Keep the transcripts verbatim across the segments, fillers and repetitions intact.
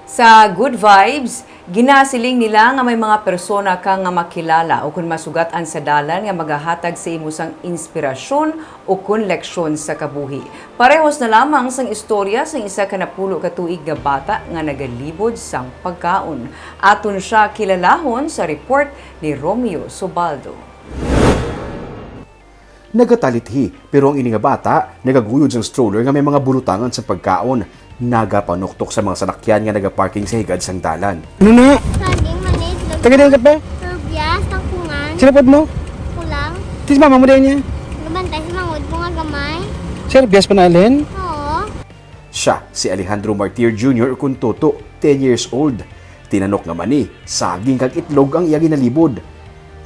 Sa Good Vibes, ginasiling nila nga may mga persona ka nga makilala o kon masugat-an sa dalan nga magahatag sa imo sang inspirasyon o kon leksyon sa kabuhi. Parehos na lamang sang istorya sang isa ka napulo ka tuig nga bata nga nagalibod sang pagkaon. Aton siya kilalahon sa report ni Romeo Sobaldo. Nagatalithi, pero ang ini nga bata nagaguyod sang stroller nga may mga bunutangan sang pagkaon. Nagapanuktok sa mga salakyan nga nagaparking sa higad sang dalan. Ano na? Saging, mani, itlog, Taga diin ka pa? Rubya, tangkungan, Sino pod mo? Kulang. Tis mama mo din niya? Nabantay sa mangod ko nga gamay. Sir, biyas pa na alin? Oo. Siya si Alejandro Martir Junior, kun Toto, ten years old. Tinanok nga mani, saging kag itlog ang iya ginalibod.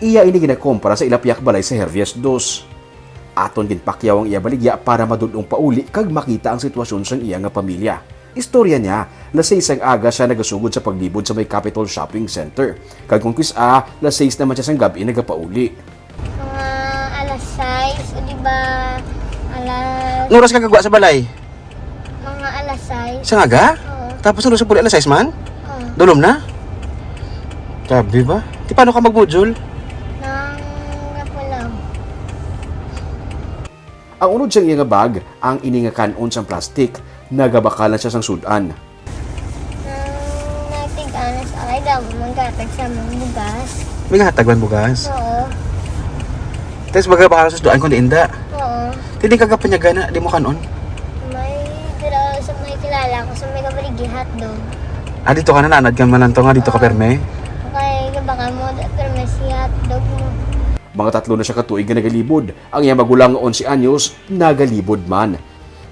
Iya ini ginakompra sa ila piyak balay sa Hervias Dos. Aton ginpakyaw ang iya baligya para madul-ong pauli kag makita ang sitwasyon sang iya nga pamilya. Istorya niya, las seis sang aga siya nagasugod sa paglibod sa may Capitol Shopping Center. Kag kung kis-a, las seis naman siya sang gab-i nagapauli. Mga alas sais, o di ba, alas Ano oras ka gagwa sa balay? Mga alas sais. Sa aga? Oo. Tapos ano sa puli, alas sais man? Oo. Dulom na? Grabe ba? Ti paano ka magbudjol? Nang napulaw. Ang unod sang iya nga bag, ang ini nga kan-on sang plastik, nagabakalan siya sang sud-an. Nang nagtig-anas, ay daw, maghatag sa among bugas. May hatag man bugas? Oo. Tapos baga baka sa sudoan kung diin da. Oo. Hindi ka kapanyagan na, di mo kanon? May dira sa may kilala ko sa may kabaligi hotdog. Ah, dito ka nananad ka man lang to nga, dito ka Oo. perme? Okay, baka mo, perme si hotdog mo. Mga tatlo na siya ka tuig nga nagalibod. Ang iya magulang nga onse anyos, nagalibod man.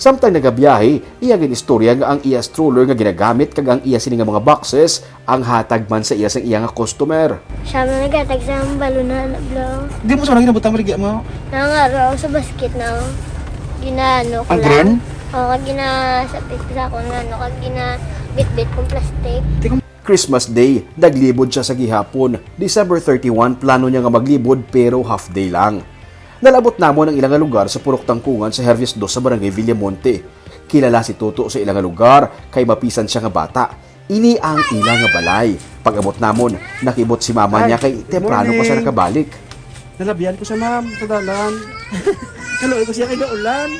Samtang nagabiyahe, iya gin-istorya nga ang iya stroller nga ginagamit kag ang iya sini nga mga boxes ang hatag man sa iya sang iya nga customer. Siya man naghatag sa balon na, bro. Di mo sa nang ginabutang baligya mo? Nangaro sa basket na, oh. Ginaano ko Ang lang. Green? Oo, kag ginasapit ko sa akong ano, kag ginabitbit kong plastic. Christmas Day, naglibod siya sa gihapon. December thirty-one, plano niya nga maglibod pero half day lang. Nalabot namon ang ila nga lugar sa Purok Tangkungan sa Hervias Dos sa Barangay Villamonte. Kilala si Toto sa ila nga lugar kay mapisan siya nga bata. Ini ang ila nga balay. Pag-abot namon, nakibot si mama Ay, niya kay good temprano pa siya morning. nakabalik. Nalabihan ko siya, ma'am, sa dalan. Kaluoy ko siya kay naulan.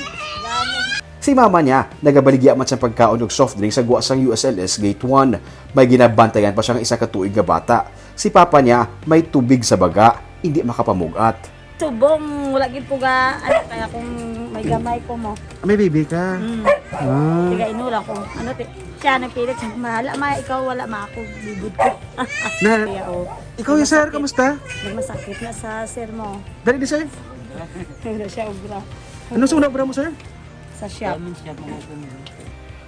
Si mama niya, nagabaligya man sang pagkaon ug soft drink sa gwa sang U S L S Gate one. May ginabantayan pa siya nga isa ka tuig nga bata. Si papa niya, may tubig sa baga, indi makapamug-at. Subong, wala gid ko ga, ano, kaya kung may gamay ko mo. Ah, may baby ka? Mm. Ah. Tiga inulang ko. Ano, ti-, siya nagpilit sa mahala, ma, ikaw wala, ma, ako, bibod ko. Na, Kaya, oh. ikaw, sir, Nagmasakit. kamusta? Nagmasakit na sa sir mo. Dali di, sir. Wala siya, obra. Ano sa una obra mo, sir? Sa shop.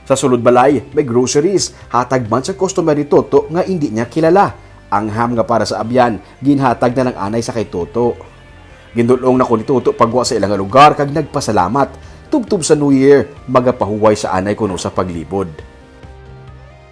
Sa sulod balay, may groceries. Hatag man sa customer ni Toto nga indi niya kilala. Ang ham nga para sa abyan, ginhatag na lang anay sa kay Toto. Gindul-ong na ko ni Toto pagwa sa ila nga lugar kag nagpasalamat. Tubtob sa New Year, magapahuway sa anay kuno sa paglibod.